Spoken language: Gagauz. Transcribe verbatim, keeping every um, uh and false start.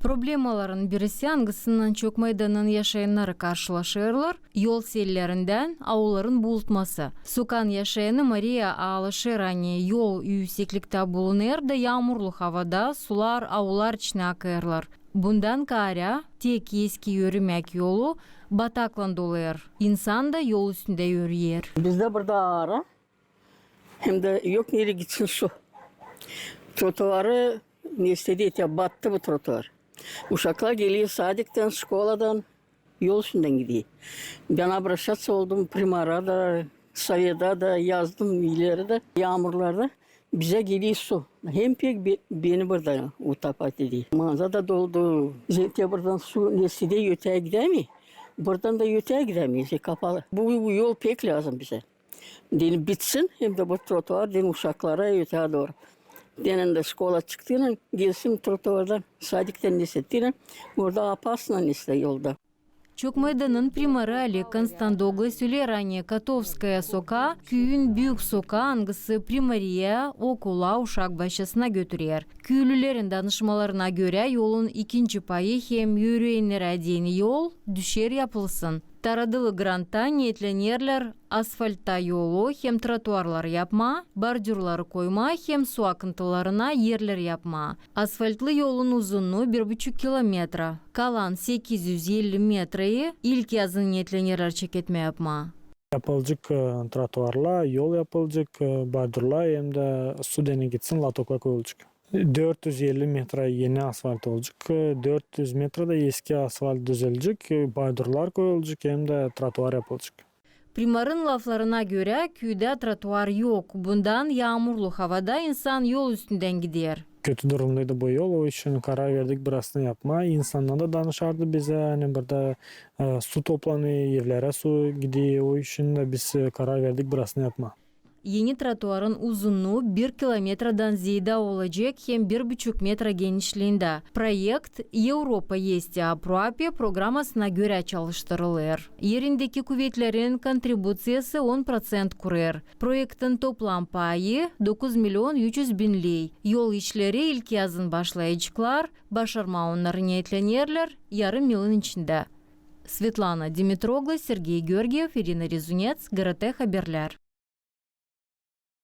Problemaların birisi, angısınnan çok Maydanın yaşayannarı karşılaşêrlar, yol sellerinnän aulların buultması. Sokaan yaşayanı Mariya aalaşêr, ani yol üüsekliktä bulunêr da yaamurlu havada sular aular içinä akêrlar. Bundan kaarä tek eski yürümäk yolu bataklan dolêr. İnsan da yol üstündä yürüyer. Bizdä burada aarı, hem dä yok nereyi gitsin su. Trotuarı neysä deyni, battı bu trotuar. Uşaklar geler sadiktän, şkoladan, yol üstündän gider. Bän obraşaţa oldum primara da, soveta da, yazdım ileri dä, yaamurlarda. Bizä geler su. Hem pek be-, beni burada utopati deyni. Manza da doldu. Zaten buradan su neysä deyni öteyä gidämeer. Buradan da öteyä gidämeer, şey kapalı. Bu, bu yol pek lääzım bizä. Deyni bitsin, hem dä bu trotuar, deyni uşaklara öteyä dooru. Deyni dä şkola çıktıynan gelsin trotuardan, sadiktän neysä deyni, burada opasno neysä yolda. Çok Maydanın primarı Oleg Konstantoglu söleer, ani Kotovskaya sokaa, küüyün büük sokaa, angısı primariyaya, okula, uşak başçasına götürer. Küülülerin danışmalarına görä, yolun ikinci payı hem yürüyennerä deyni yol düşer yapılsın. Taradılı granttan neetlenerlär asfaltta yolu hem trotuarları yapmaa, bordürları koymaa hem su akıntılarına erlär yapmaa. Asfaltlı yolun uzunnuu bir buçuk kilometra. Kalan sekiz üz elli metrayı ilkyazın neetlenerlär çeketmää yapmaa. Yapılacek, e, trotuarlar, yol yapılacek, e, bordürlar hem dä su deyni gitsin, lotoklar koyulacek. Dört üz elli metra eni asfalt olacek, e, dört üz metra da eski asfalt düzelecek, e, bordürlar koyulacek hem dä trotuar yapılacek. Primarın laflarına görä, küüdä trotuar yok. Bundan yaamurlu havada insan yol üstündän gider. Kötü durumdaydı bu yol, o için karar verdik burasını yapmaa. İnsannar da danışardı bizä, ani burada, e, su toplanêr, evlerä su gider, o için dä biz, e, karar verdik burasını yapmaa. Eni trotuarın uzunnuu bir kilometradan zeedä olacek hem bir buçuk metra genişliindä. Proekt Evropa eesti aproape programasına görä çalıştırılêr. Erindeki kuvetlerin kontribuţiyası on proţent kurêr. Proektin toplam payı dokuz milion üç üz bin ley. Yol işleri ilkyazın başlayaceklar, başarmaa onnarı neetlenerlär yarım yılın içindä. Svetlana Dimitroglu, Sergey Georgiev, İrina Rezunets, GRT Haberlär.